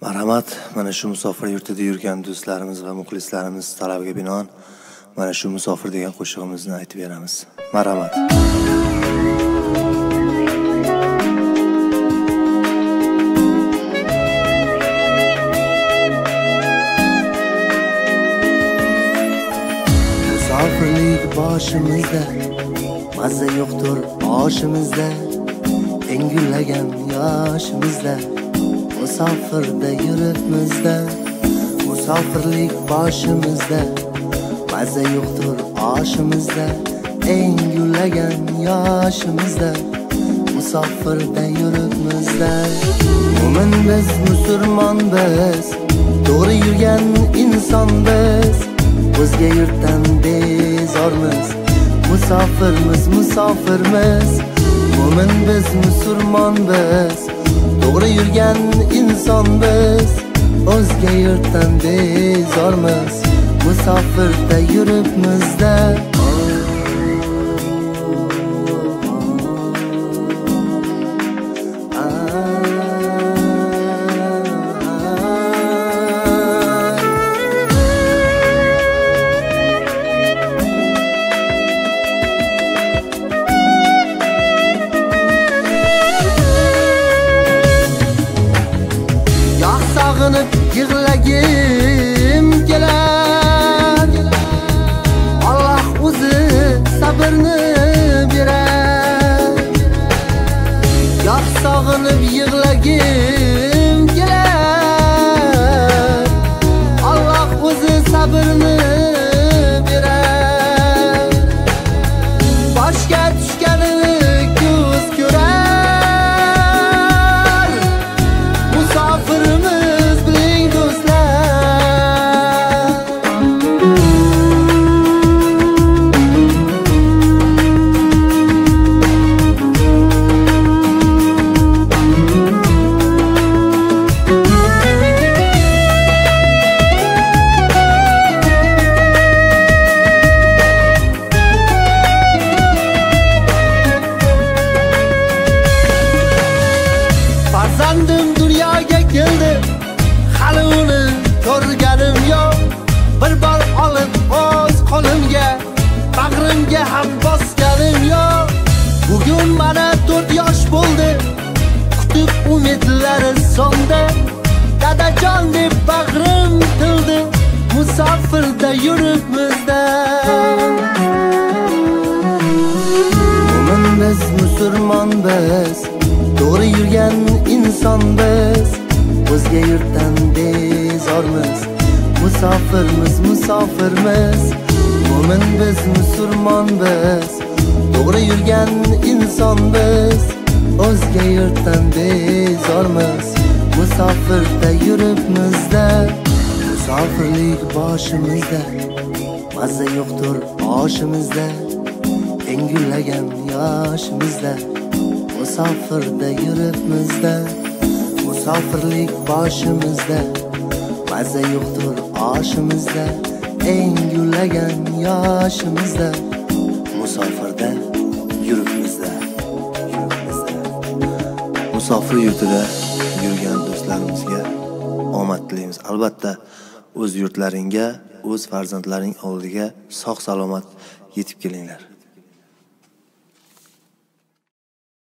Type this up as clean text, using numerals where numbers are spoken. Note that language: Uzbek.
Marhamat, mana shu musofir yurtida yurgan do'stlarimiz va muxlislarimiz talabiga binoan mana shu musofir degan qo'shig'imizni aytib beramiz. Marhamat. Musofirlik boshimizda, mazza yo'qdir oshimizda, eng gullagan yoshimizda, musofirda yuribmizda. Musofirlik boshimizda, mazza yo'qdir oshimizda, eng gullagan yoshimizda, musofirda yuribmizda. Mo'min biz, musulmon biz, to'g'ri yurgan inson biz, o'zga yurtdan bezormiz, musofirmiz, musofirmiz. Mo'min biz, musulmon biz, to'g'ri yurgan inson biz, o'zga yurtdan bezormiz, musofirda yuribmizda. Sog'inib yig'lagim kelar, Alloh o'zi sabrni berar. Yo'q, sog'inib yig'lagim kelar, Alloh o'zi sabrni berar. Boshga tushganini ko'z ko'rar, musofirimiz. Farzandim dunyoga keldi, hali uni ko'rganim yo'q. Bir bor olib o'z qo'limga, bag'rimga ham bosganim yo'q. Bugun mana 4 yosh bo'ldi, kutib umidlari so'ndi. Dadajon deb bag'rim tildi, musofirda yuribmizda. Mo'min biz, musulmon biz, to'g'ri yurgan inson biz, o'zga yurtdan bezormiz, musofirmiz, musofirmiz. Mo'min biz, musulmon biz, to'g'ri yurgan inson biz, o'zga yurtdan bezormiz, musofirda yuribmizda. Musofirlik boshimizda, mazza yo'qdir oshimizda, eng gullagan yoshimizda, musofirda yuribmizda. Musofirlik boshimizda, mazza yo'qdir oshimizda, eng gullagan yoshimizda, musofirda yuribmizda. Musofir yurtida yurgan do'stlarimizga omad tilaymiz. Albatta o'z yurtlaringga, o'z farzandlaring oldiga sog' salomat yetib kelinglar.